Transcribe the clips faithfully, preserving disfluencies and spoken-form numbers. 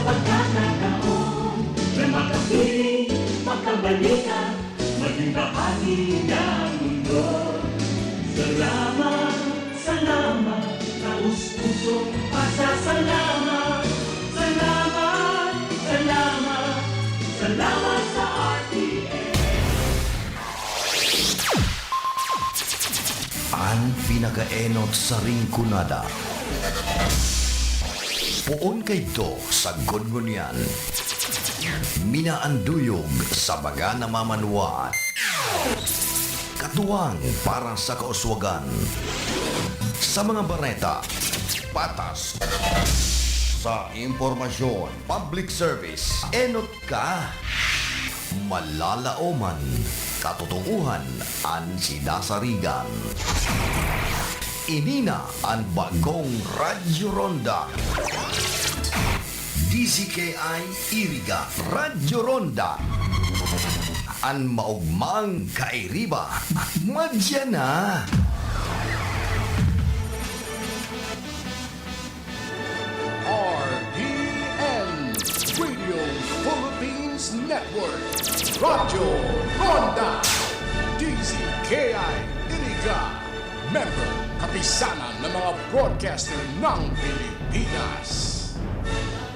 Pagkakataon na makapiling, makabalita, maging bahagi ng mundo. Salamat, salamat, taus-pusong pasasalamat. Salamat, salamat, salamat sa R T N. An pinakaenot sa Rinconada. Poon kaidto sagkod ngunyan. Minaanduyog sa baga na mamanwaan. Katuwang para sa kauswagan. Sa mga bareta, patas. Sa impormasyon, public service, enot ka. Malalaoman, katotoohan an sinasarigan. Ini na an bagong Radyo Ronda. D Z K I Iriga, Radyo Ronda. An maogmang kairiba, madya na. R P N, Radio Philippines Network, Radyo Ronda, D Z K I Iriga, member, kapisanan ng mga broadcaster ng Pilipinas.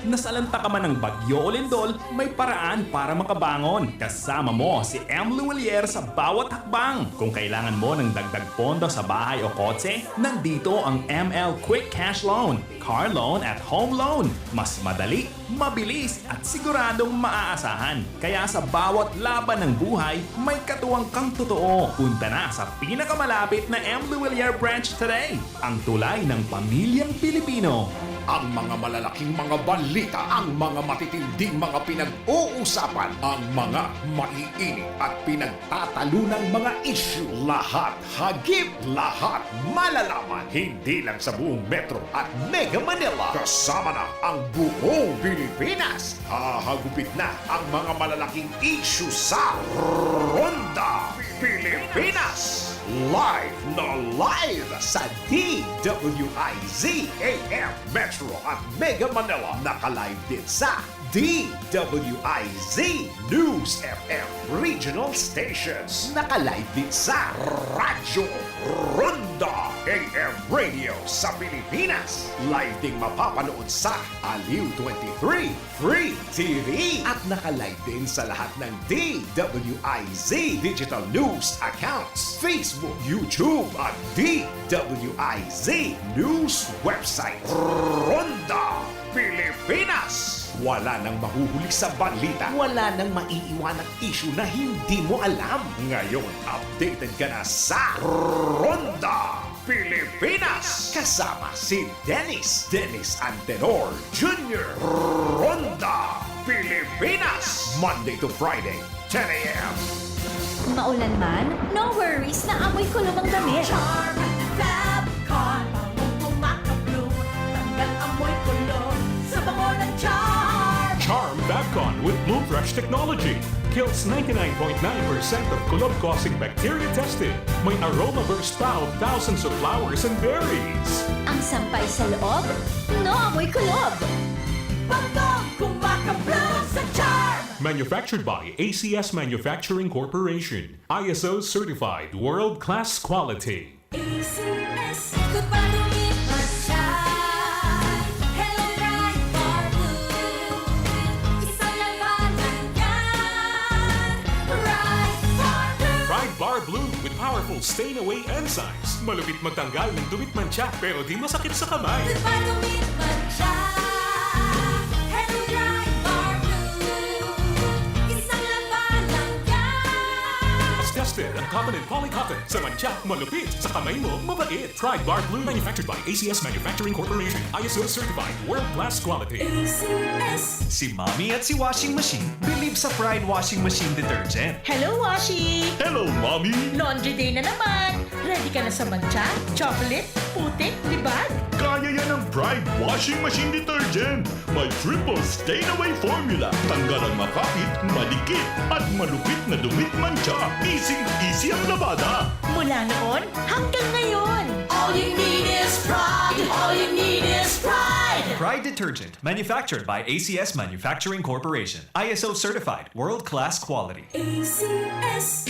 Nasalanta ka man ng bagyo o lindol, may paraan para makabangon. Kasama mo si M. Luwilier sa bawat hakbang. Kung kailangan mo ng dagdag pondo sa bahay o kotse, nandito ang M L Quick Cash Loan, Car Loan at Home Loan. Mas madali, mabilis at siguradong maaasahan. Kaya sa bawat laban ng buhay, may katuwang kang totoo. Punta na sa pinakamalapit na M. Luwilier branch today. Ang tulay ng pamilyang Pilipino. Ang mga malalaking mga balita, ang mga matitinding mga pinag-uusapan, ang mga maiinit at pinagtatalunang mga isyu, lahat hagip, lahat malalaman, hindi lang sa buong Metro at Mega Manila, kasama na ang buong Pilipinas. Hahagupit na ang mga malalaking isyu sa Ronda Pilipinas. Live na live sa D W I Z A M Metro at Mega Manila. Naka-live din sa D W I Z News F M Regional Stations. Naka-live din sa Radyo Ronda A M Radio sa Pilipinas. Live ding mapapanood sa Aliw twenty-three Free T V. At naka-live din sa lahat ng D W I Z Digital News accounts, Facebook, YouTube, at D W I Z News website. Ronda Pilipinas. Wala nang mahuhuli sa balita. Wala nang maiiwanang isyu na hindi mo alam. Ngayon, updated ka na sa Ronda Pilipinas. Kasama si Dennis, Dennis Antenor Junior. Ronda Pilipinas. Monday to Friday, ten a m. Maulan man, no worries na amoy kulom ang damit. Charm Fab Con, bangong kumakabloom, tanggal amoy kulom sa bango ng Charm. Charm Fab Con with Bloom Fresh technology kills ninety-nine point nine percent of kulom-causing bacteria tested. May aroma burst pa of thousands of flowers and berries. Ang sampay sa loob, no amoy kulom. Bangong kumakabloom sa Charm. Manufactured by A C S Manufacturing Corporation. I S O certified world-class quality. A C S. Goodbye to me, Mansay. Hello, Pride Bar Blue. Isang labanan yan. Pride Bar Blue. Pride Bar Blue with powerful stain away enzymes. Malupit magtanggal ng dumit mantsa, pero di masakit sa kamay. Goodbye to me, Mansay. Hello, Pride Bar Blue. Isang labanan yan. Mas tested ang cotton and poly cotton. Sa mantsa, malupit. Sa kamay mo, mabait. Pride Bar Blue. Manufactured by A C S Manufacturing Corporation. I S O certified. World class quality. A C S. Si Mommy at si Washing Machine believe sa Pride Washing Machine Detergent. Hello, Washi! Hello, Mommy! Laundry day na naman! Ready ka na sa mantsa, chocolate, putik, libag? Kaya yan ng Pride Washing Machine Detergent! May triple stain away formula. Tanggal ang makapit, madikit, at malupit na dumit mantsa. Easy-easy ang labada. Mula noon hanggang ngayon. All All you need is Pride. All you need is Pride. Pride detergent, manufactured by A C S Manufacturing Corporation. I S O certified, world class quality. A C S.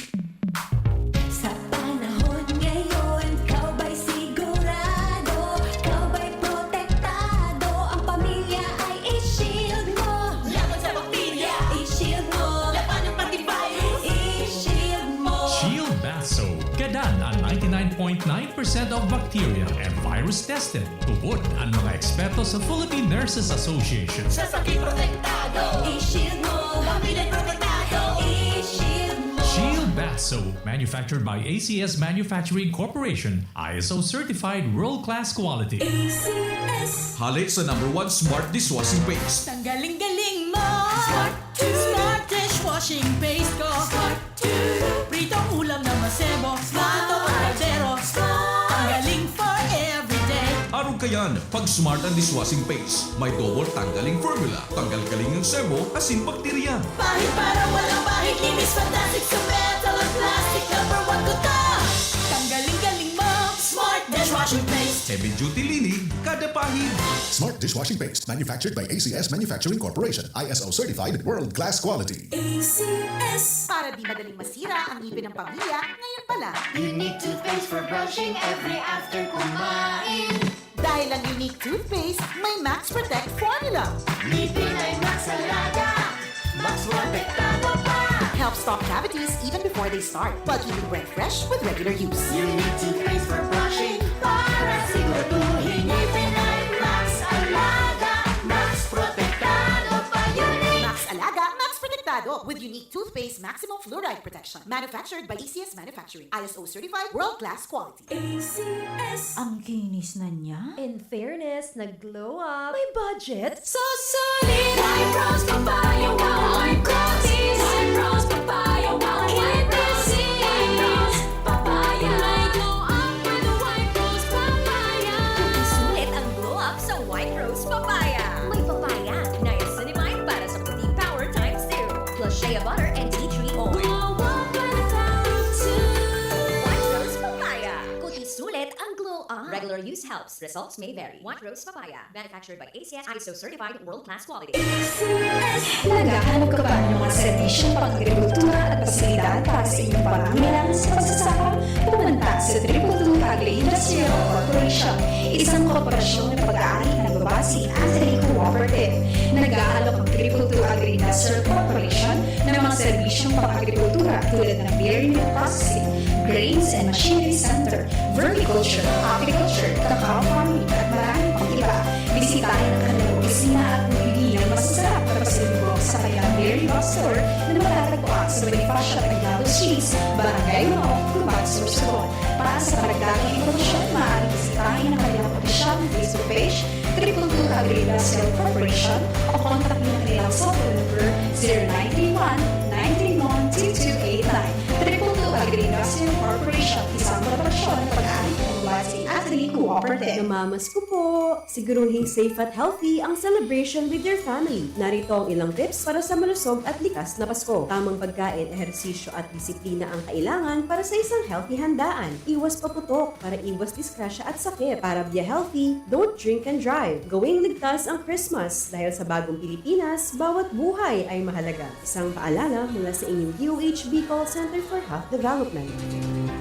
Sa panahon ngayon, ikaw ba'y sigurado? Ikaw ba'y protektado? Ang pamilya ay i-shield mo. Laban sa bakterya, i-shield mo. Laban ng antivirus, i-shield mo. Shield Bath Soap. Gadan ang ninety-nine point nine percent of bacteria and virus tested. Tubod ang mga eksperto sa Philippine Nurses Association. Sa sakit protektado, i-shield mo. Pamilya protektado, i-shield mo. Shield Bath Soap, manufactured by A C S Manufacturing Corporation, I S O certified world-class quality. A C S. Hale sa number one smart dishwashing paste. Ang galing-galing mo! Smart to! Smart dishwashing paste ko! Smart to! Pritong ulam na masebo! Smart itong kaldero! Smart! Ang galing for everyday! Arog kayan, pag smart ang dishwashing paste, may double tanggaling formula, tanggal galing ng sebo, asin bakterya. Pahid para walang bahid, linis fantastic sa metal at plastic. Number one ko to! Ang galing-galing mo! Smart dishwashing paste! Heavy duty linig, kada pahid. Smart dishwashing paste, manufactured by A C S Manufacturing Corporation, I S O certified, world class quality. A C S. Para di madaling masira ang ngipin ng pamilya, ngayon pa lang. Unique toothpaste for brushing every after kumain. Dahil ang Unique Toothpaste may Max Protect Formula. Ngipin ay Max Alaga, Max Protektado pa. Helps stop cavities even before they start, while keeping breath fresh with regular use. Unique toothpaste for brushing para siguraduhin ngipin ay Max Alaga, Max Protektado pa. Unique! Max Alaga, Max Protektado with Unique Toothpaste Maximum Fluoride Protection. Manufactured by A C S Manufacturing. I S O certified, world-class quality. A C S. Ang kinis na niya. In fairness, nag-glow up. May budget. So solid! White Rose Papaya Wow! White Rose! White Rose Papaya Wow! White Rose! White Rose Papaya! May glow up with White Rose Papaya! Sulit ang glow up sa White Rose Papaya. May papaya, niacinamide para sa puting power times two. Plus shea butter and tea tree oil. Glow up with White Rose Papaya. Kuti sulit ang glow up. Regular use helps. Results may vary. White Rose Papaya. Manufactured by A C S, I S O certified, world-class quality. Naghahanap ka ba ng mga serbisyong pang-agrikultura at pasilidad para sa inyong pangangailangan sa pagsasaka? Pumunta sa Triple Two Agri-Industrial Corporation, isang korporasyong nagpag-aari na nagbabase sa Anthony Cooperative. Nag-aalok ang Triple Two Agri-Industrial Corporation ng mga serbisyong pang-agrikultura tulad ng dairy milk processing, grains and machinery center, vermiculture, apiculture, cacao farming, at marami pang iba. Bisitahin ang kanilang opisina at bumili ng masasarap na pasalubong sa kanilang Dairy Box Store na matatagpuan sa Bonifacio Aguinaldo Streets, Barangay Uno, Cubag, Sorsogon. Para sa karagdagang impormasyon, maaaring bisitahin ang kanilang opisyal na Facebook page, Triple Two Agri-Industrial Corporation, o kontakin ang kanilang cellphone number zero nine three one, nine three one, two two eight nine. Triple Two Agri-Industrial Corporation, isang korporasyon na pag-aari ng Bonifacio Aguinaldo Cooperative. Namamasko po! Siguruhing safe at healthy ang celebration with your family. Narito ang ilang tips para sa malusog at likas na Pasko. Tamang pagkain, ehersisyo at disiplina ang kailangan para sa isang healthy handaan. Iwas paputok para iwas disgrasya at sakit. Para be healthy, don't drink and drive. Gawing ligtas ang Christmas dahil sa bagong Pilipinas, bawat buhay ay mahalaga. Isang paalala mula sa inyong D O H B Call Center for Health Development.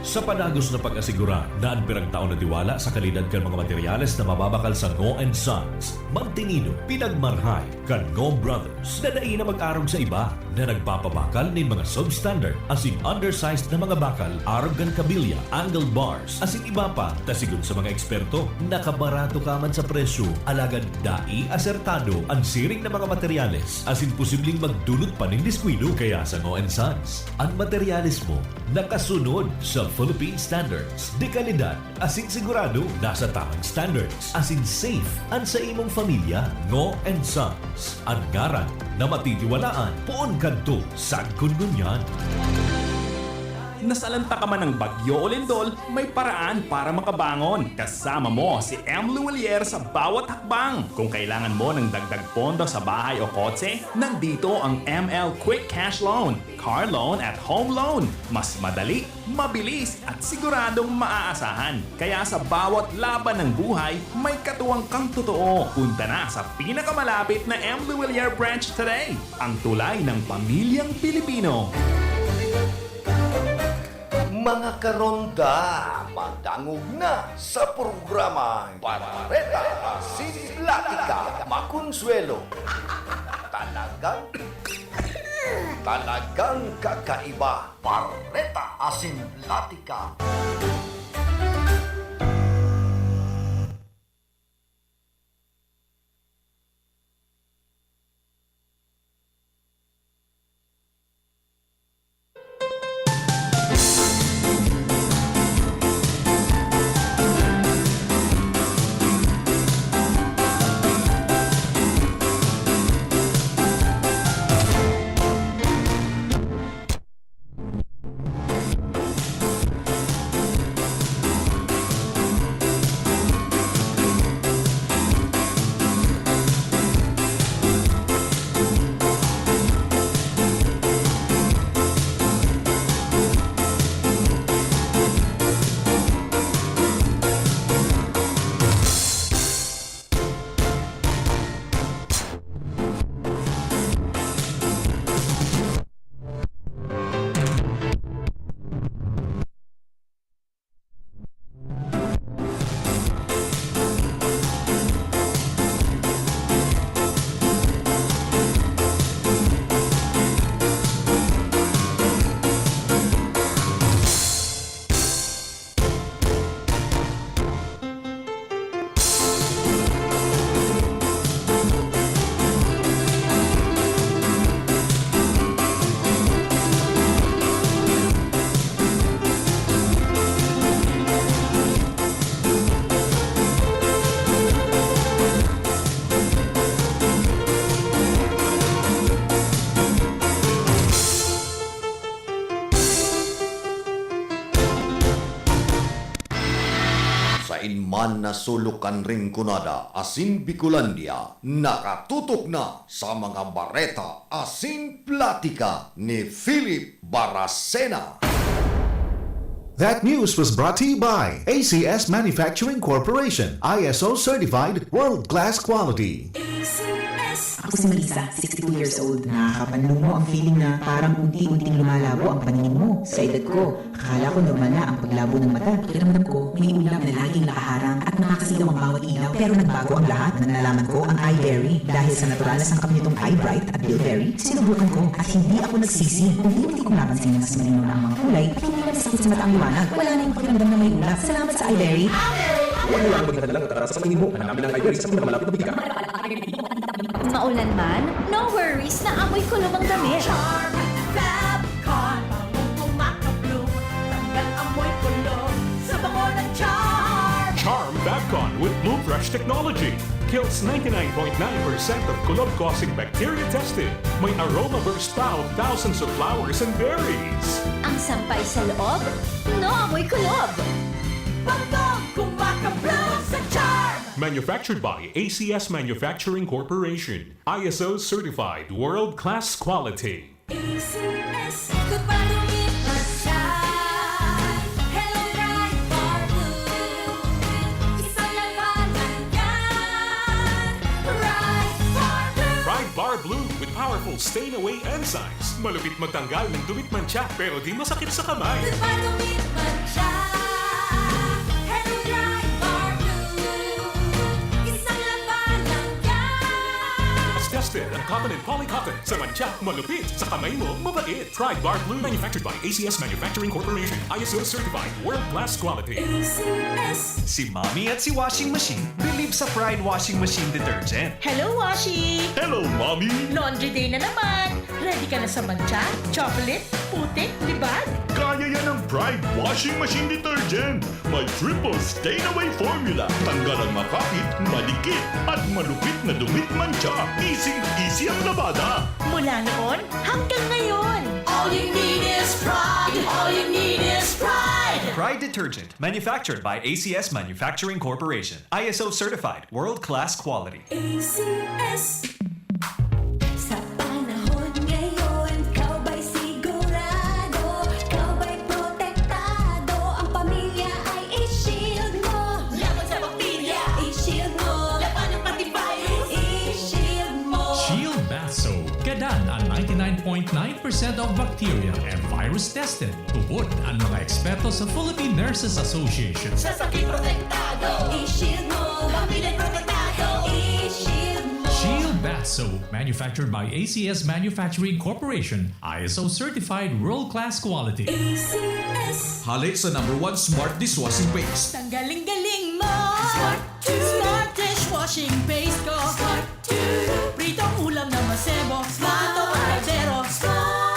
Sa padagos na pag-asigura na an pirang taon na tiwala sa kalidad kan mga materyales na mababakal sa Ngo and Sons, mantinido, pinagmarhay kan Ngo Brothers na dai na mag-arog sa iba na nagpapabakal nin mga substandard asin undersized na mga bakal arog kan kabilya, angle bars, asin iba pa, ta sigon sa mga eksperto, nakabarato ka man sa presyo, alagad dai asertado an siring na mga materyales asin posibleng magdulot pa nin diskuido. Kaya sa Ngo and Sons, an materyales mo nakasunod sa Philippine standards de kalidad asin sigurado nasa tamang standards asin safe an sa imong pamilya. Ngo and Sons, an ngaran na matitiwalaan poon kadto sagkod ngunyan. Nasalanta ka man ng bagyo o lindol, may paraan para makabangon. Kasama mo si M Luwilier sa bawat hakbang. Kung kailangan mo ng dagdag pondo sa bahay o kotse, nandito ang M L Quick Cash Loan, Car Loan at Home Loan. Mas madali, mabilis at siguradong maaasahan. Kaya sa bawat laban ng buhay, may katuwang kang totoo. Punta na sa pinakamalapit na M Luwilier branch today. Ang tulay ng pamilyang Pilipino. Mga karonda, madangog na sa programang Bareta Asin Platika Makonsuelo. Talagang, talagang kakaiba. Bareta Asin Platika. Saen man na sulok kan Rinconada asin Bicolandia, nakatutok na sa mga bareta asin platika ni Philip Baracena. That news was brought to you by A C S Manufacturing Corporation, I S O certified, world-class quality. Ako si Marisa, sixty-two years old. Nakakapanlumo ang feeling na parang unti-unting lumalabo ang paningin mo. Sa edad ko, akala ko normal na ang paglabo ng mata. Pakiramdam ko, may ulap na laging nakaharang at nakakasilaw ang bawat ilaw. Pero nagbago ang lahat nang nalaman ko ang Eye Berry. Dahil sa natural na sangkap nitong Eye Bright at Bilberry, sinubukan ko at hindi ako nagsisi. Unti-unti kong napansin na mas malinaw na ang mga kulay at hindi na masakit sa mata ang liwanag. Wala na yung pakiramdam na may ulap. Salamat sa Eye Berry! Huwag mo lang maging hadlang at atraso sa paningin mo. Hanapin ang Eye Berry sa pinakamalapit na butika. Maulan man, no worries na amoy kulog ang damit. Charm Fab Con, bangong kumakabloom, tanggal amoy kulog sa bango ng Charm. Charm Fab Con with Bloom Fresh technology kills ninety-nine point nine percent of kulog-causing bacteria tested. May aroma burst pa of thousands of flowers and berries. Ang sampay sa loob, no amoy kulog. Bangong kumakabloom sa Charm. Manufactured by A C S Manufacturing Corporation. I S O certified world-class quality. A C S. Goodbye to me, Pasha. Hello, Pride Bar Blue. Isang labanan yan. Pride Bar Blue. Pride Bar Blue with powerful stain away enzymes. Malupit magtanggal ng dumi't mantsa, pero di masakit sa kamay. Goodbye to me, Pasha. Hello, Pride Bar Blue. Isang labanan yan. Tested ang cotton and poly cotton. Sa mantsa, malupit. Sa kamay mo, mabait. Pride Bar Blue, manufactured by A C S Manufacturing Corporation. I S O certified, world-class quality. A C S. Si Mommy at si Washing Machine believe sa Pride Washing Machine Detergent. Hello, Washi! Hello, Mommy! Laundry day na naman! Ready ka na sa mantsa, chocolate, putik, libag? Kaya Yan ang Pride Washing Machine Detergent. May triple stain away formula. Tanggal ang makapit, madikit, at malupit na dumi at mantsa. Easy-easy ang labada. Mula noon hanggang ngayon. All you need is pride. All you need is pride. Pride detergent, manufactured by A C S Manufacturing Corporation. I S O certified, world-class quality. A C S. Sa panahon ngayon, ikaw ba'y sigurado? Ikaw ba'y protektado? Ang pamilya ay i-shield mo. Laban sa bakterya. I-shield mo. Laban ng antivirus. I-shield mo. Shield Bath Soap. Gadan an ninety-nine point nine percent of bacteria and virus tested. Tubod an mga eksperto sa Philippine Nurses Association. Sa sakit protektado. I-shield mo. Pamilya protektado. I-shield mo. Shield Bath Soap, manufactured by A C S Manufacturing Corporation, I S O certified world-class quality. A C S. Hale sa number one smart dishwashing paste. Ang galing-galing mo! Smart two. Smart dishwashing paste ko! Smart two. Pritong ulam na masebo, plato o kaldero.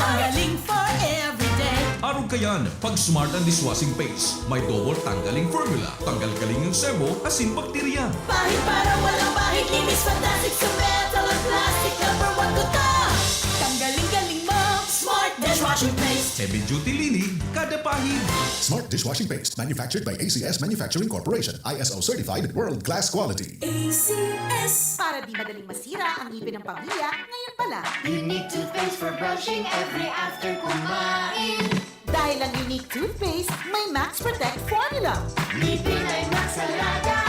Ang galing for everyday. Arog kayan, pag smart ang dishwashing paste, may double tanggaling formula, tanggal kaling ang sebo, asin bakterya. Pahid para walang bahid. Linis fantastic sa metal at plastic. Number one ko to. Ang galing-galing mo! Smart dishwashing paste. Heavy duty linig, kada pahid. Smart dishwashing paste, manufactured by A C S Manufacturing Corporation, I S O certified, world-class quality. A C S. Para di madaling masira ang ngipin ng pamilya, ngayon pa lang. Unique toothpaste for brushing every after kumain. Dahil ang Unique Toothpaste may Max Protect Formula. Ngipin ay Max Alaga.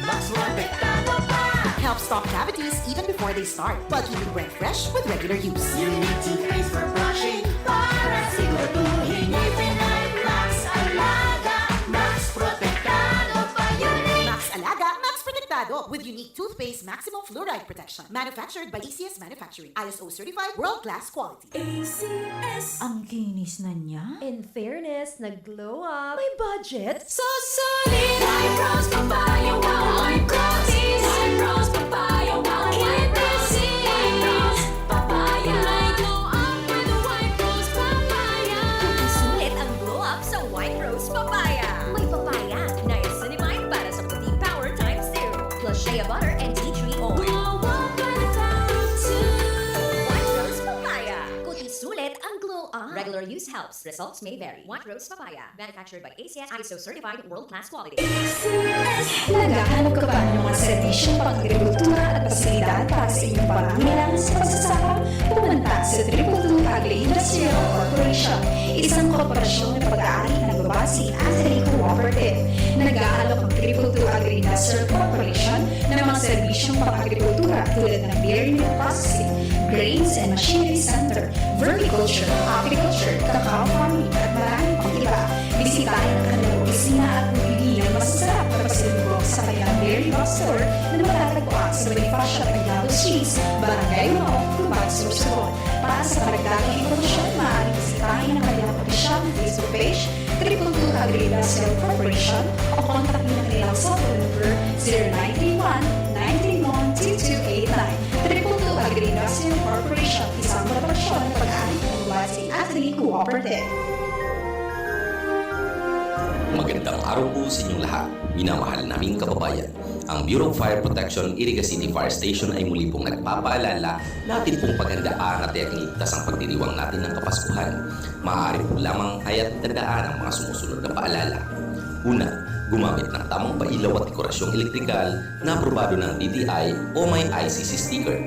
Max protektado pa. Helps stop cavities even before they start, while keeping breath fresh with regular use. Unique toothpaste for brushing. Para siguraduhin ngipin ay Max Alaga. Max protektado pa. Unique. Max Alaga, Max Protektado with Unique Toothpaste Maximum Fluoride Protection. Manufactured by A C S Manufacturing. I S O certified, world-class quality. A C S. Ang kinis na niya. In fairness, nag-glow up. May budget? Susulit! White Rose Papaya, wow! White Rose! White Rose Papaya, wow! White Rose! White Rose Papaya! May glow up with White Rose Papaya! Susulit ang glow up sa White Rose Papaya! May papaya, niacinamide para sa puting power times two. Plus shea butter and tea tree oil. Glow up with White Rose! White Rose Papaya! Kuti sulit ang glow up! Regular use helps. Results may vary. White Rose Papaya. Manufactured by A C S, I S O certified, world-class quality. Naghahanap ka ba ng mga serbisyong pang-agrikultura at pasilidad para sa inyong pangangailangan sa pagsasaka? Pumunta sa Triple Two Agri-Industrial Corporation, isang korporasyon na pag-aari ng Babasi Agri Cooperative. Nag-aalok ang Triple Two Agri-Industrial Corporation ng mga serbisyong pang-agrikultura tulad ng dairy milk processing, grains and machinery center, vermiculture, apiculture, cacao farming, at marami pang iba. Bisitahin ang kanilang opisina at bumili ng masasarap na pasalubong sa kanilang Dairy Box Store na matatagpuan sa Bonifacio Aguinaldo Streets, Barangay Mao, Cubao, Sorsogon. Para sa karagdagang impormasyon, maaaring bisitahin ang kanilang opisyal na Facebook page, Triple Two Agri-Industrial Corporation, o kontakin ang kanilang cellphone number, zero nine three one, nine three one, two two eight nine. Triple Two Agri-Industrial Corporation, isang korporasyon na pag-aari ng Babasi Agri Cooperative. Magandang araw po sa inyong lahat, minamahal naming kababayan. Ang Bureau of Fire Protection, Iriga City Fire Station ay muli pong nagpapaalala na atin pong paghandaan at iyagin ligtas ang pagdiriwang natin ng Kapaskuhan. Maaari po lamang haya't tandaan ang mga sumusunod na paalala. Una, gumamit ng tamang pailaw at dekorasyong elektrikal na aprobado ng D T I o may I C C sticker.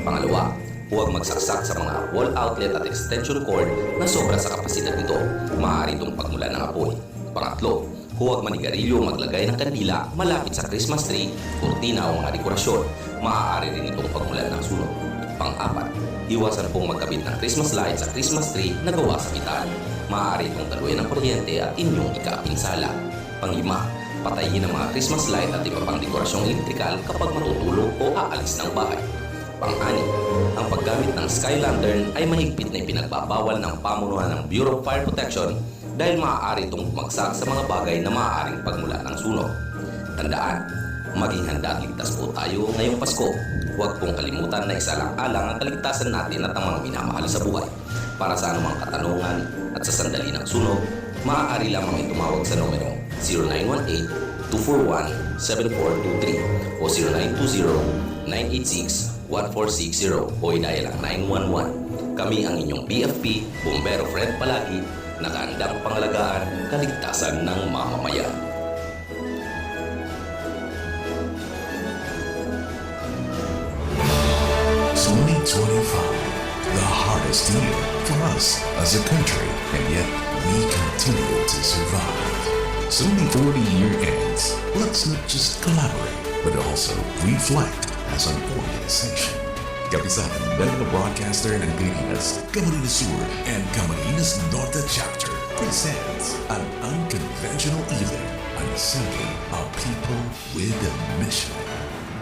Pangalawa, huwag magsaksak sa mga wall outlet at extension cord na sobra sa kapasidad nito. Maaari itong pagmulan ng apoy. Pangatlo, huwag manigarilyo o maglagay ng kandila malapit sa Christmas tree, kurtina o mga dekorasyon. Maaari rin itong pagmulan ng sunog. Pang-apat, iwasan pong magkabit ng Christmas light sa Christmas tree na gawa sa metal. Maaari itong taluyan ng kuryente at inyong ikapinsala. Panglima, patayin ang mga Christmas light at iba pang dekorasyong elektrikal kapag matutulog o aalis ng bahay. Pang-anim, ang paggamit ng sky lantern ay mahigpit na ipinagbabawal ng pamunuan ng Bureau of Fire Protection dahil maaari itong bumagsak sa mga bagay na maaaring pagmulan ng sunog. Tandaan, maging handa at ligtas po tayo ngayong Pasko. Huwag pong kalimutan na isaalang-alang ang kaligtasan natin at ang mga minamahal sa buhay. Para sa anumang katanungan at sa sandali ng sunog, Maaari lamang itumawag sa numerong zero nine one eight, two four one, seven four two three o zero nine two zero, nine eight six, one four six zero o i-dial ang nine one one. Kami ang inyong B F P, Bombero Friend palagi, nakahandang pangalagaan kaligtasan ng mamamayan. Twenty twenty-five, the hardest year for us as a country, and yet we continue to survive. So before the year ends, let's not just collaborate, but also reflect as an organization. Kapisanan ng mga broadcaster ng Pilipinas, Camarines Sur and Camarines Norte Chapter presents an unconventional event, an assembly of people with a mission.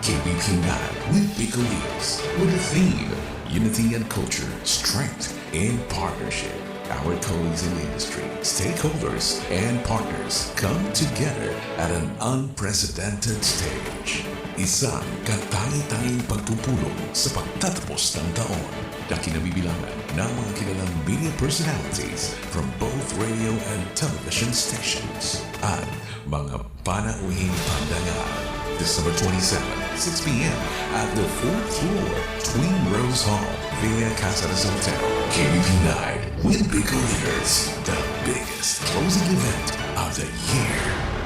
K B P Night with Bicol News, with the theme Unity and Culture, Strength in Partnership. Our colleagues in the industry, stakeholders, and partners come together at an unprecedented stage. Isang katangi-tanging pagpupulong sa pagtatapos ng taon na kinabibilangan ng mga kilalang media personalities from both radio and television stations at mga panauhing pandangal. December twenty-seven, six p.m. at the fourth floor, Twin Rose Hall, Villa Caceres Hotel. K B P Night with Bicol Leaders, the biggest closing event of the year.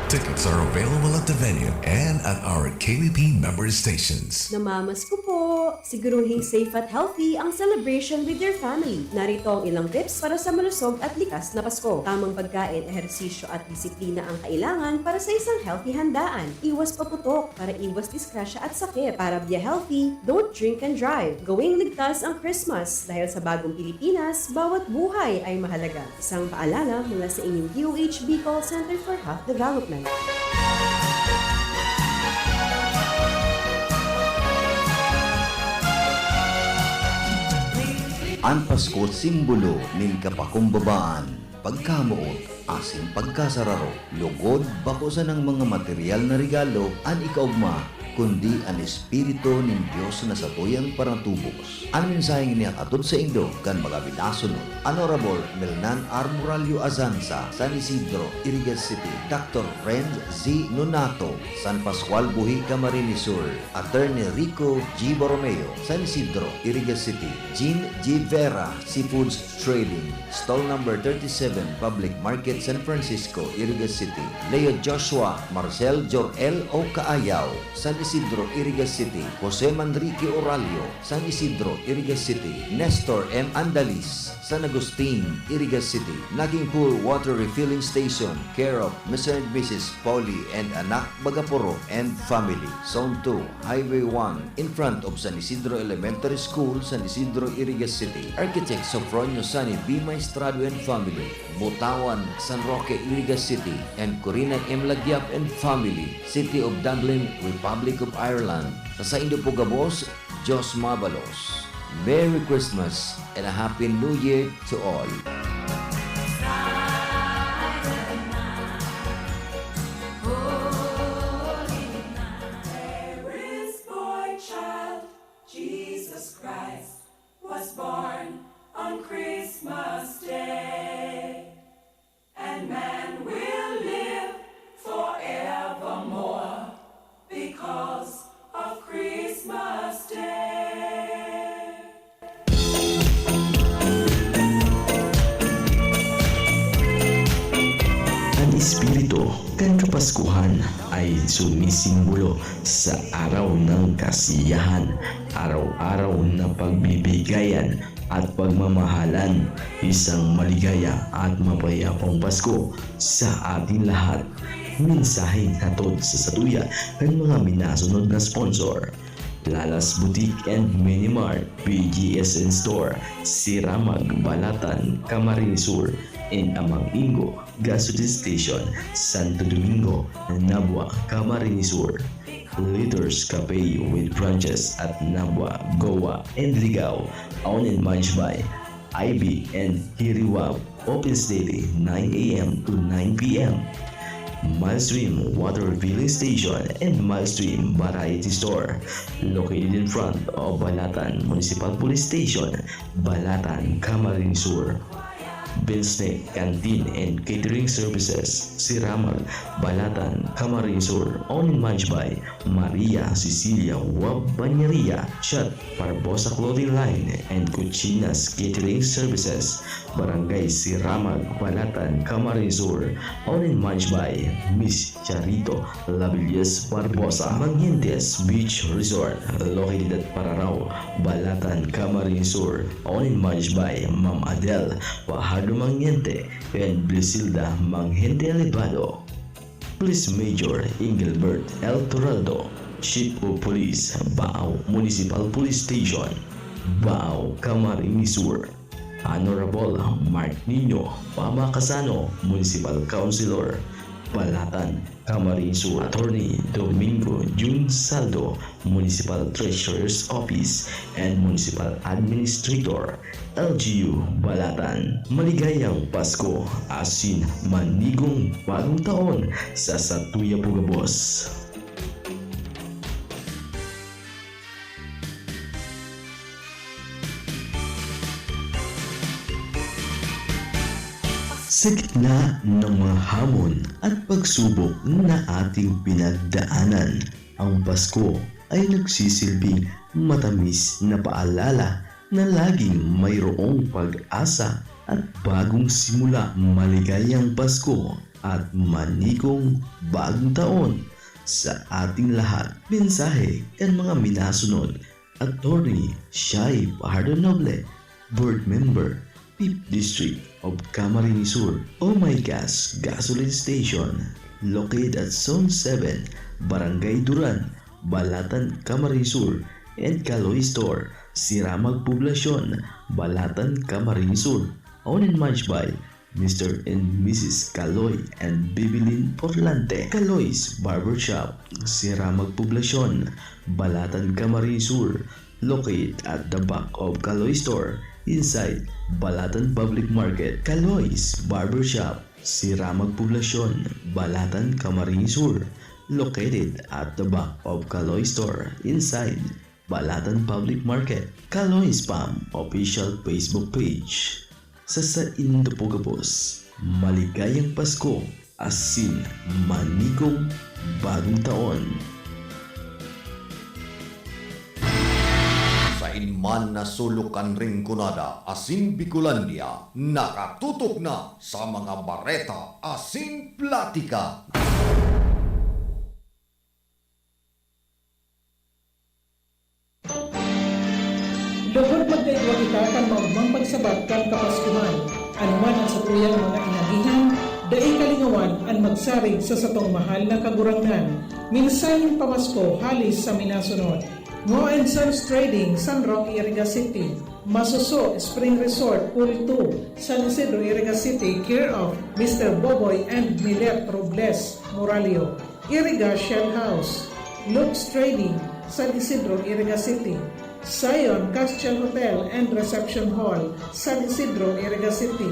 Tickets are available at the venue and at our K B P member stations. Namamasko po! Siguruhing safe at healthy ang celebration with your family. Narito ang ilang tips para sa malusog at likas na Pasko. Tamang pagkain, ehersisyo at disiplina ang kailangan para sa isang healthy handaan. Iwas paputok para iwas disgrasya at sakit. Para be healthy, don't drink and drive. Gawing ligtas ang Christmas dahil sa bagong Pilipinas, bawat buhay ay mahalaga. Isang paalala mula sa inyong D O H Bicol Center for Health Development. An Pasko simbolo nin kapakumbabaan, pagkamoot, asin pagkasararo. Logod, bako sanang mga material na regalo an ikaogma, kundi an Espiritu nin Dios na satuyang paratubos. An mensaheng ini hatod saindo kan mga minasunod, Honorable Melnan R. Morallo Azanza, San Isidro, Iriga City, Doctor Renz Z. Nonato, San Pascual Buhi, Camarines Sur, Attorney Rico G. Borromeo, San Isidro, Iriga City, Jean G. Vera, Seafoods Trading, Stall Number thirty-seven, Public Market, San Francisco, Iriga City, Leo Joshua, Marcel Jor-el O. Caayaw, San Isidro, Iriga City, Jose Manrique Oralio, San Isidro, Iriga City, Nestor M. Andalis, San Agustin, Iriga City, Naging Pool Water Refilling Station, care of Mister and Missus Polly and Anak Bagaporo and family. Zone two, Highway one, in front of San Isidro Elementary School, San Isidro, Iriga City. Architect Sofronio Sani B. Maestrado and family, Butawan, San Roque, Iriga City, and Corina M. Lagiap and family, City of Dublin, Republic of Ireland. Sa saindo po gabos, Diyos mabalos. Merry Christmas and a Happy New Year to all! This boy child, Jesus Christ, was born on Christmas Day. And man will live forevermore because of Christmas Day. An espiritu kan Kapaskuhan ay sumisimbolo sa araw ng kasiyahan, araw-araw na pagbibigayan at pagmamahalan. Isang maligaya at mapayapang Pasko sa ating lahat. Mensaheng hatod sa satuya kan mga minasunod na sponsor: Lala's Boutique and Mini Mart, P G S N Store, Siramag, Balatan, Camarines Sur, and Amang Ingo Gasoline Station, Santo Domingo, Nabua, Camarines Sur. Leaders Cafe with branches at Nabua, Goa, and Ligao, owned and managed by Ivy and Hiriwab. Opens daily, nine a.m. to nine p.m. Milestream Water Refilling Station and Milestream Variety Store, located in front of Balatan Municipal Police Station, Balatan, Camarines Sur. Binsnek Canteen and Catering Services, Siramag, Balatan, Camarines Sur, owned and managed by Maria Cecilia Wab Bañeria. Chat Barbosa Clothing Line and Cuchinas Catering Services, Barangay Siramag, Balatan, Camarines Sur, owned and managed by Miss Charito Labillas Barbosa. Mangientes Beach Resort, located at Pararao, Balatan, Camarines Sur, owned and managed by Ma'am Adel Fajardo Mangiente and Brisilda Mangiente Elevado. Police Major Engelbert L Toraldo, Chief of Police, Baao Municipal Police Station, Baao, Camarines Sur. Honorable Mark Nino Pamacasano, Municipal Councilor, Balatan, Camarines Sur. Attorney Domingo Jun Saldo, Municipal Treasurer's Office and Municipal Administrator, L G U, Balatan. Maligayang Pasko, asin manigong bagong taon sa satuya po gabos. Sa gitna ng mga hamon at pagsubok na ating pinagdaanan, ang Pasko ay nagsisilbing matamis na paalala na laging mayroong pag-asa at bagong simula. Maligayang Pasko at manigong bagong taon sa ating lahat. Mensahe kan mga minasunod: Attorney Shai Fajardo Noble, Board Member, Fifth District of Camarines Sur. Oh My Gas Gasoline Station, located at Zone seven, Barangay Duran, Balatan, Camarines Sur, and Kaloy Store, Siramag Poblacion, Balatan, Camarines Sur. Owned and managed by Mister and Missus Kaloy and Bibilin Porlante. Kaloy's Barbershop, Siramag Poblacion, Balatan, Camarines Sur, located at the back of Kaloy Store, inside Balatan Public Market. Kaloy's Barbershop, Siramag Poblacion, Balatan, Camarines Sur, located at the back of Kaloy Store, inside Balatan Public Market. Kaloy Spam Official Facebook Page. Sa saindo po gabos, maligayang Pasko asin manigong bagong taon. Sain man na sulok kan Rinconada asin Bicolandia, nakatutok na sa mga bareta asin platika. Lugod magkaigwa kita kan maogmang pagsabat kan Kapaskuhan, anuman an satuyang mga inagihan, dai kalingawan an magsarig sa satong mahal na Kagurangnan. Mensaheng pamasko hale sa minasunod. Ngo and Sons Trading, San Roque, Iriga City. Masuso Spring Resort, Pool two, San Isidro, Iriga City, care of Mister Boboy and Milet Robles Moralio. Iriga Shell House, Lux Trading, San Isidro, Iriga City, Zion Castle Hotel and Reception Hall, San Isidro, Iriga City,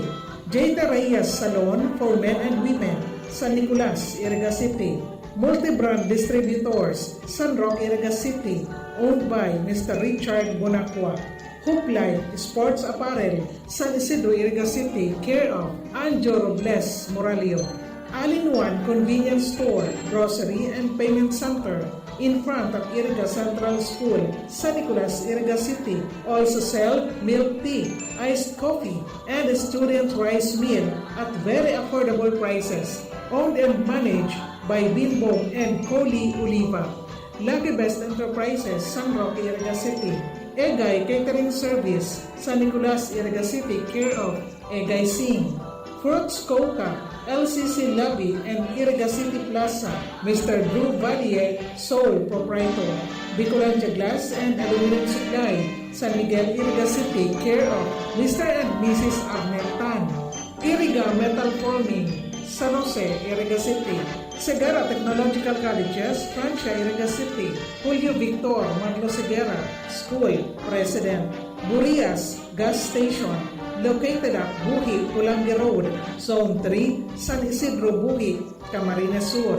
Jada Reyes Salon for Men and Women, San Nicolas, Iriga City, Multibrand Distributors, San Roque, Iriga City, owned by Mister Richard Bonacqua. Hope Life Sports Apparel, San Isidro, Iriga City, care of Anjo Robles Moralio. All-in-One Convenience Store, Grocery and Payment Center, in front of Iriga Central School, San Nicolas, Iriga City. Also sell milk tea, iced coffee, and student rice meal at very affordable prices. Owned and managed by Bimbong and Coli Oliva. Lucky Best Enterprises, San Roque, Iriga City. Egay Catering Service, San Nicolas, Iriga City, care of Egay Singh. Fruits Coca, L C C Lobby and Iriga City Plaza, Mister Drew Valle, sole proprietor. Bicolandia Glass and Aluminum Supply, San Miguel, Iriga City, care of Mister and Missus Arnel Tan. Iriga Metal Forming, San Jose, Iriga City. Segarra Technological Colleges, Francia, Iriga City. Julio Victor Marlos Segarra School, President. Burias Gas Station, located at Buhi, Pulangi Road, Zone three, San Isidro, Buhi, Camarines Sur.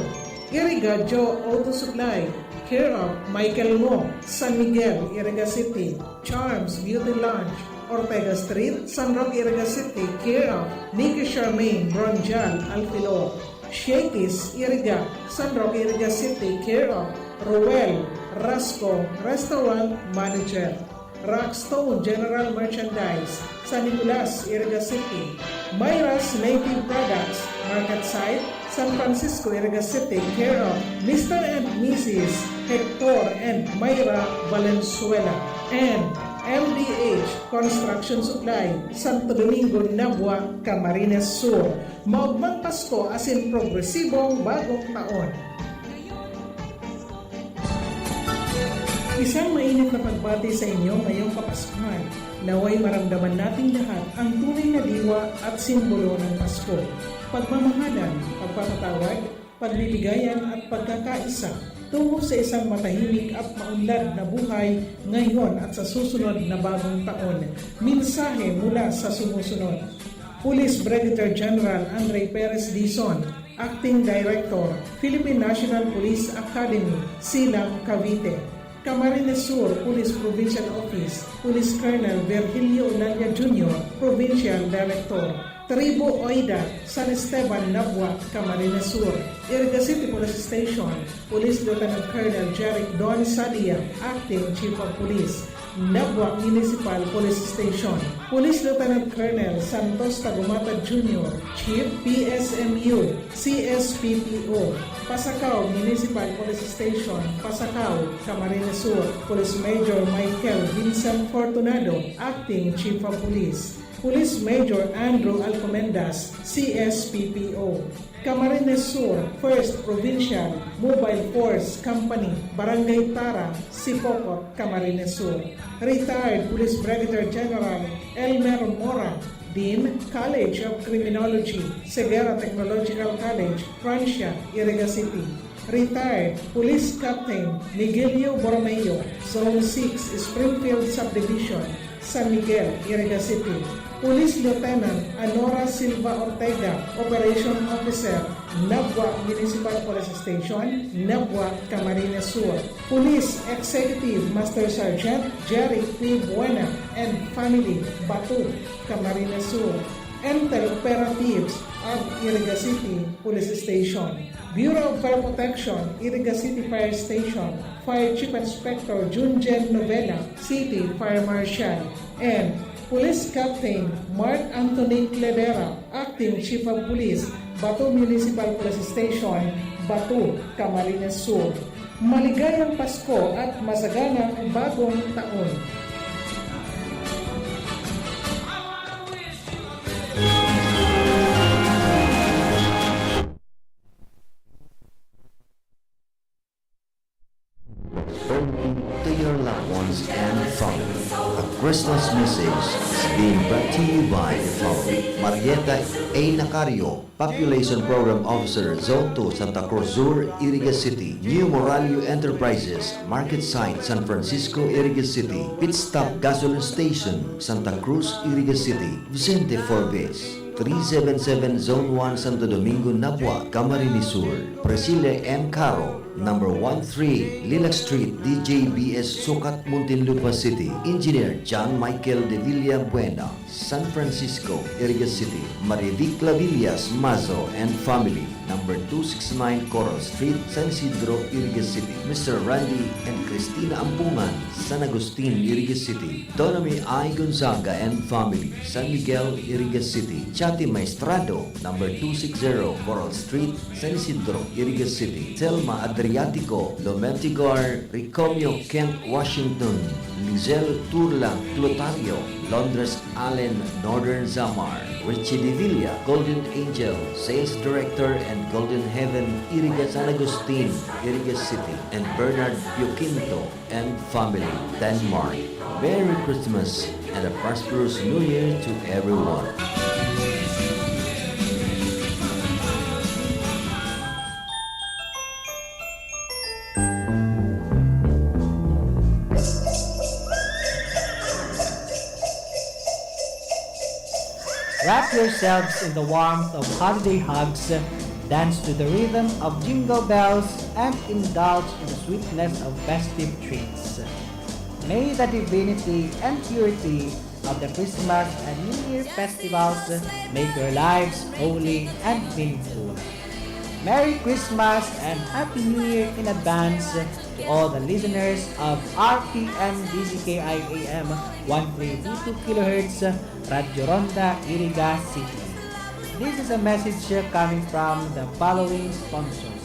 Iriga Joe Auto Supply, care of Michael Ngo, San Miguel, Iriga City. Charms Beauty Lounge, Ortega Street, San Roque, Iriga City, care of Nikki Charmaine Bronjal Alfilor. Shakey's Iriga, San Roque, Iriga City, care of Roel Rasco, Restaurant Manager. Rockstone General Merchandise, San Nicolas, Iriga City. Myra's Native Products, Market Site, San Francisco, Iriga City, care of Mister and Missus Hector and Myra Valenzuela. And M D H Construction Supply, Santo Domingo, Nabua, Camarines Sur. Maogmang Pasko asin progresibong Bagong Taon. Isang mainit na pagbati sa inyo ngayong Kapaskuhan. Naway maramdaman nating lahat ang tunay na diwa at simbolo ng Pasko. Pagmamahalan, pagpapatawad, pagbibigayan at pagkakaisa tungo sa isang matahimik at maunlad na buhay ngayon at sa susunod na bagong taon. Mensahe mula sa sumusunod. Police Brigadier General Andre Perez Dizon, Acting Director, Philippine National Police Academy, Silang, Cavite. Camarines Sur Police Provincial Office, Police Colonel Virgilio Olalla Junior, Provincial Director. Tribu Oida, San Esteban, Nabua, Camarines Sur. Iriga City Police Station, Police Lieutenant Colonel Jeric Don Sadia, Acting Chief of Police. Nabua Municipal Police Station, Police Lieutenant Colonel Santos Tagumatad Junior, Chief P S M U, C S P P O, Pasacao Municipal Police Station, Pasacao, Camarines Sur, Police Major Michael Vincent Fortunado, Acting Chief of Police, Police Major Andrew Alcomendas, C S P P O. Camarines Sur, First Provincial Mobile Force Company, Barangay Tara, Sipocot, Camarines Sur. Retired Police Brigadier General Elmer Mora, Dean, College of Criminology, Ceguera Technological College, Francia, Iriga City. Retired Police Captain Miguelio Borromeo, Zone six, Springfield Subdivision, San Miguel, Iriga City. Police Lieutenant Anora Silva Ortega, Operation Officer, Nabua Municipal Police Station, Nabua, Camarines Sur. Police Executive Master Sergeant Jerry P. Buena and family, Batu, Camarines Sur. Intel Operatives of Iriga City Police Station. Bureau of Fire Protection, Iriga City Fire Station, Fire Chief Inspector Junjen Novela, City Fire Marshal, and Police Captain Mark Anthony Cledera, Acting Chief of Police, Batu Municipal Police Station, Batu, Camarines Sur. Maligayang Pasko at masaganang Bagong Taon! Only to your loved ones and family. A Christmas message is being brought to you by the following: Marieta A. Nacario, Population Program Officer, Zone two, Santa Cruz Sur, Iriga City. New Moralio Enterprises, Market Site, San Francisco, Iriga City. Pit Stop Gasoline Station, Santa Cruz, Iriga City. Vicente Forbes, three seven seven Zone one, Santo Domingo, Nabua, Camarines Sur. Priscilla M. Caro, number one three, Lilac Street, D J B S, Sucat, Muntinlupa City. Engineer John Michael de Villabuena, San Francisco, Iriga City. Marivic Clavillas Mazo and family, number two six nine Coral Street, San Isidro, Iriga City. Mister Randy and Christina Ampungan, San Agustin, Iriga City. Donomy I. Gonzaga and family, San Miguel, Iriga City. Chati Maestrado, number two six zero Coral Street, San Isidro, Iriga City. Selma Adriatico, Lometigar, Ricomio, Kent, Washington. Lizelle Turla Clotario, Londres Allen, Northern Samar. Richie Devilla, Golden Angel, Sales Director and Golden Heaven, Iriga, San Agustin, Iriga City. And Bernard Pioquinto and family, Denmark. Merry Christmas and a prosperous New Year to everyone. Wrap yourselves in the warmth of holiday hugs, dance to the rhythm of jingle bells, and indulge in the sweetness of festive treats. May the divinity and purity of the Christmas and New Year festivals make your lives holy and meaningful. Merry Christmas and Happy New Year in advance to all the listeners of R P M D Z K I A M one three two two kilohertz, Radyo Ronda, Iriga City. This is a message coming from the following sponsors.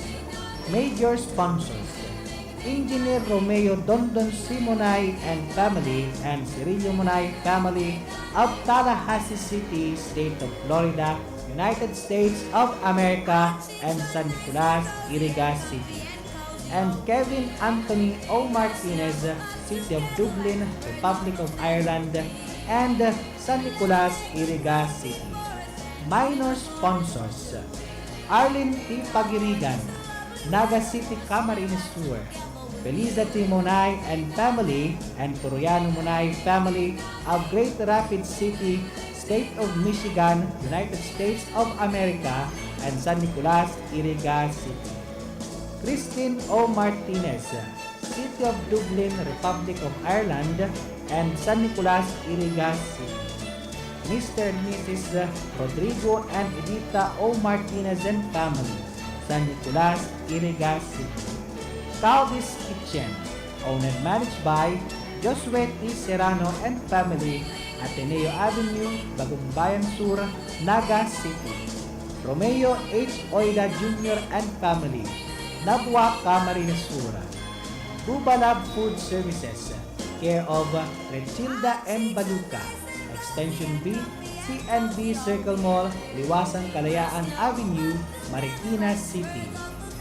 Major sponsors: Engineer Romeo Dondon C. Monay and family and Cirillo Monay family of Tallahassee City, State of Florida, United States of America, and San Nicolas, Iriga City. And Kevin Anthony O. Martinez, City of Dublin, Republic of Ireland, and San Nicolas, Iriga City. Minor sponsors: Arlene T. Pagirigan, Naga City, Camarines Sur; Felisa T. Monay and family and Toriano Monay family of Great Rapids City, State of Michigan, United States of America, and San Nicolas, Iriga City. Christine O. Martinez, City of Dublin, Republic of Ireland, and San Nicolas, Iriga City. Mister and Missus Rodrigo and Edita O. Martinez and family, San Nicolas, Iriga City. Caldi's Kitchen, owned and managed by Josue T. Serrano and family, Ateneo Avenue, Bagumbayan Sur, Naga City. Romeo H. Oida Junior and family, Nabua, Camarines Sur. Cuba Lab Food Services, care of Rechilda M. Baluca, Extension B, C N B Circle Mall, Liwasan Kalayaan Avenue, Marikina City,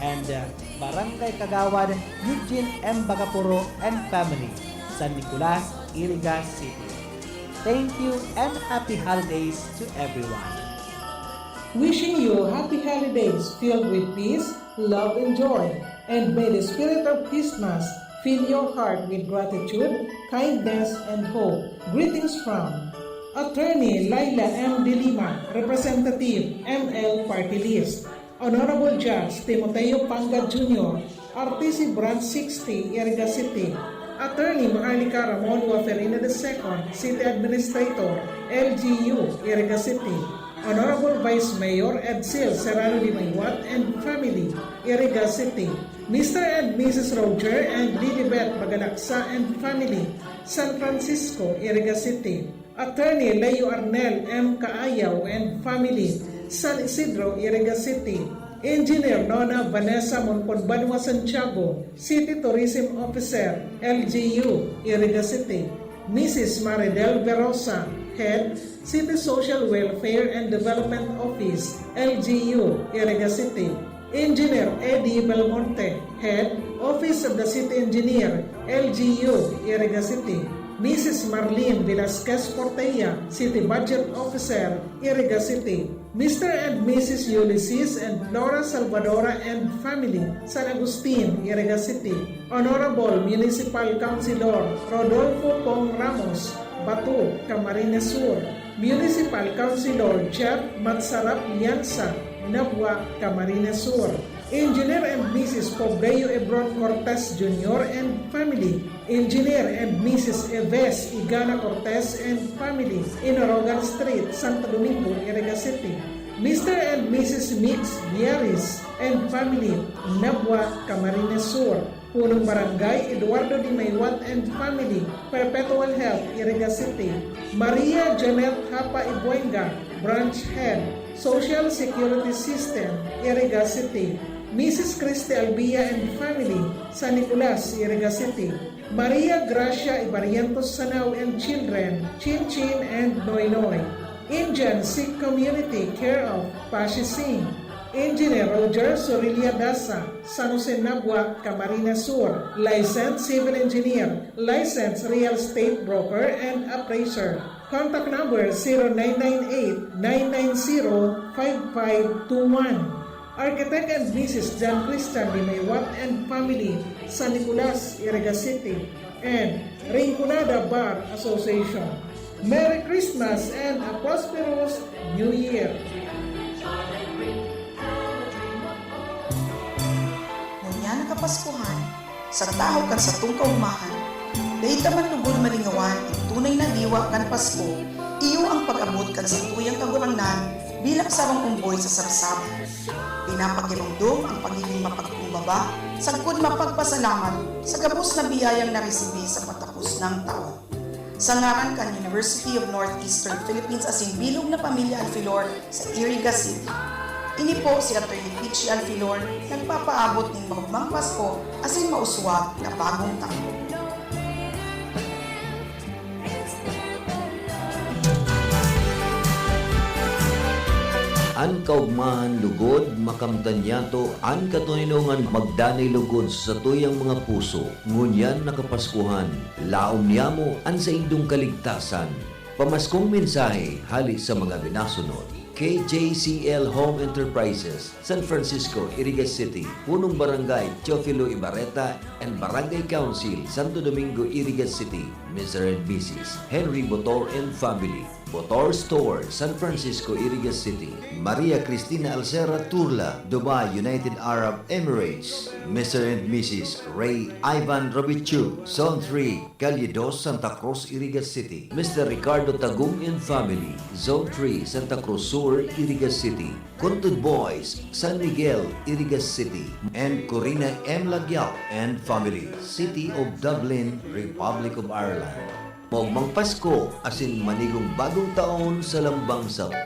and, uh, Barangay Kagawad Eugene M. Bagapuro and family, San Nicolas, Iriga City. Thank you and happy holidays to everyone. Wishing you happy holidays filled with peace, love, and joy. And may the spirit of Christmas fill your heart with gratitude, kindness, and hope. Greetings from Attorney Laila M. De Lima, Representative, M L Party List. Honorable Judge Timoteo Pangad Junior, R T C Branch sixty, Iriga City. Attorney Maharlika Ramon Waferina the second, City Administrator, L G U, Iriga City. Honorable Vice Mayor Edsel Serrano de Maywat and family, Iriga City. Mister and Missus Roger and Lilibet Bagalaksa and family, San Francisco, Iriga City. Attorney Leo Arnel M. Caayaw and family, San Isidro, Iriga City. Engineer Nona Vanessa Monconbanua Santiago, City Tourism Officer, L G U, Iriga City. Missus Maridel Verosa, Head, City Social Welfare and Development Office, L G U, Iriga City. Engineer Eddie Belmonte, Head, Office of the City Engineer, L G U, Iriga City. Missus Marlene Velasquez Portella, City Budget Officer, Iriga City. Mister and Missus Ulysses and Flora Salvadora and family, San Agustin, Iriga City. Honorable Municipal Councilor Rodolfo Pong Ramos, Bato, Camarines Sur. Municipal Councilor Jeff Matsarap Lianza, Nabua, Camarines Sur. Engineer and Missus Pobleo Ebron Cortez Junior and family. Engineer and Missus Eves Igana Cortez and family, Inorogan Street, Santo Domingo, Iriga City. Mister and Missus Mix Viaris and family, Nabua, Camarines Sur. Punong Barangay Eduardo de Maywat and family, Perpetual Health, Iriga City. Maria Janet Hapa Ibuenga, Branch Head, Social Security System, Iriga City. Missus Christy Albia and family, San Nicolas, Iriga City. Maria Gracia Ibarrientos Sanao and children, Chin Chin and Noy Noy. Indian Sikh Community, care of Pashi Singh. Engineer Roger Sorilia Dasa, San Jose, Nabua, Camarines Sur. Licensed civil engineer, licensed real estate broker and appraiser. Contact number zero nine nine eight, nine nine zero, five five two one. Architect and Missus John Christian Dimaywat and family, San Nicolas, Iriga City, and Rinconada Bar Association. Merry Christmas and a prosperous New Year! Ngunyan na Kapaskuhan, sa tahaw kan satong kaogmahan, Dai ta man lugod malingawan an tunay na diwa kan Pasko, iyo ang pag-abot kan satuyang Kagurangnan bilang sarong omboy sa sabsaban. Pinapagiromdom ang pagigin mapagkumbaba sagkod mapagpasalamat sa gabos na biyayang naresibi sa patapos nang taon. Sa ngaran kan University of Northeastern Philippines asin bilog na pamilya Alfilor sa Iriga City, ini po si Attorney Peachy Alfilor nagpapaabot nin maogmang Pasko asin mauswag na bagong taon. An kaogmahan lugod, makamtan niyato an katoninongan magdanay lugod sa satuyang mga puso. Ngunyan na Kapaskuhan, laom niyamo an saindong kaligtasan. Pamaskong mensahe hale sa mga binasunod. K J C L Home Enterprises, San Francisco, Iriga City, Punong Barangay Teofilo Ibarreta and Barangay Council, Santo Domingo, Iriga City, Mister and Missus Henry Botor and family. Botor Store, San Francisco, Iriga City, Maria Cristina Alcera Turla, Dubai, United Arab Emirates, Mister and Missus Ray Ivan Robichu, Zone three, Calle dos, Santa Cruz, Iriga City, Mister Ricardo Tagum and family, Zone three, Santa Cruz Sur, Iriga City, Kuntud Boys, San Miguel, Iriga City, and Corina M. Lagyao and family, City of Dublin, Republic of Ireland. Maogmang Pasko asin manigong bagong taon sa lambang saro.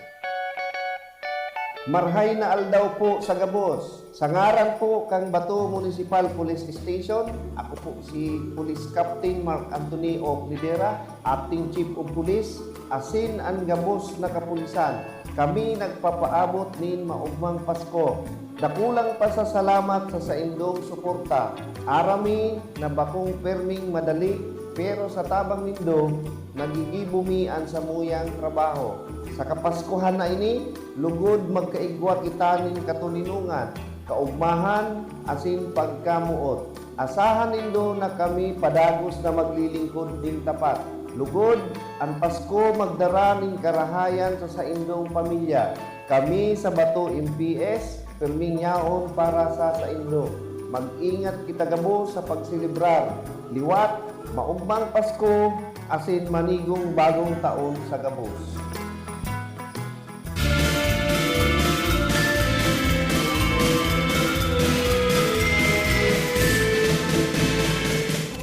Marhay na aldaw po sa gabos. Sa ngaran po kan Bato Municipal Police Station, ako po si Police Captain Mark Anthony Oc Rivera, Acting Chief of Police, asin an gabos na kapulisan. Kami nagpapaabot nin maogmang Pasko. Dakulang pasasalamat sa saindong suporta. Aram mi na bakong perming madali, pero sa tabang nindo, nagigibo mi an samuyang trabaho. Sa Kapaskuhan na ini, lugod magkaigwa kita nin katoninongan, kaogmahan, asin pagkamoot. Asahan nindo na kami padagos na maglilingkod nin tapat. Lugod, an Pasko magdara nin karahayan sa saindong pamilya. Kami sa Bato M P S, pirming yaon para sa saindo. Mag-ingat kita gabos sa pagselebrar. Liwat, maogmang Pasko, asin manigong bagong taon sa gabos.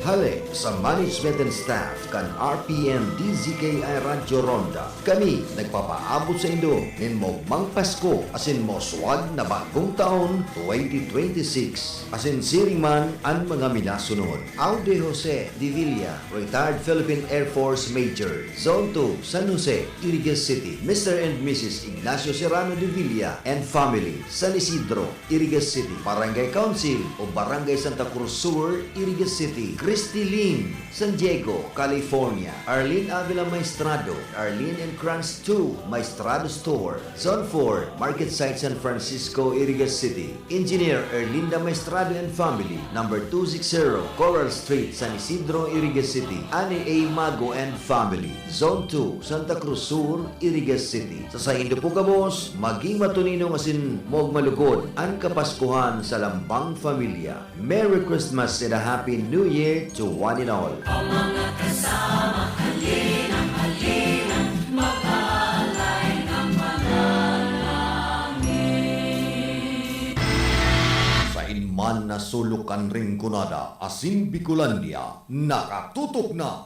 Hale sa management and staff kan R P N D Z K I Radyo Ronda, kami nagpapaabot saindo nin maogmang Pasko asin mauswag na bagong taon twenty twenty-six. Asin siring man an mga minasunod. Aude Jose de Villa, retired Philippine Air Force Major, Zone two, San Jose, Iriga City, Mister and Missus Ignacio Serrano de Villa and family, San Isidro, Iriga City, Barangay Council o Barangay Santa Cruz Sur, Iriga City, Christy Lim, San Diego, California, Arlene Avila Maestrado, Arlene and Kranz two, Maestrado Store, Zone four, Market Site, San Francisco, Iriga City, Engineer Erlinda Maestrado and family, number two six zero, Coral Street, San Isidro, Iriga City, Annie A. Mago and family, Zone two, Santa Cruz Sur, Iriga City. Sa saindo po gabos, maging matoninong asin maogma lugod an Kapaskuhan sa lambang pamilya. Merry Christmas and a Happy New Year to one and all. Ang mga kasama, halina, halina, mag-aalay ng manalangin. Sain man na sulok kan Rinconada, asin Bicolandia, nakatutok na!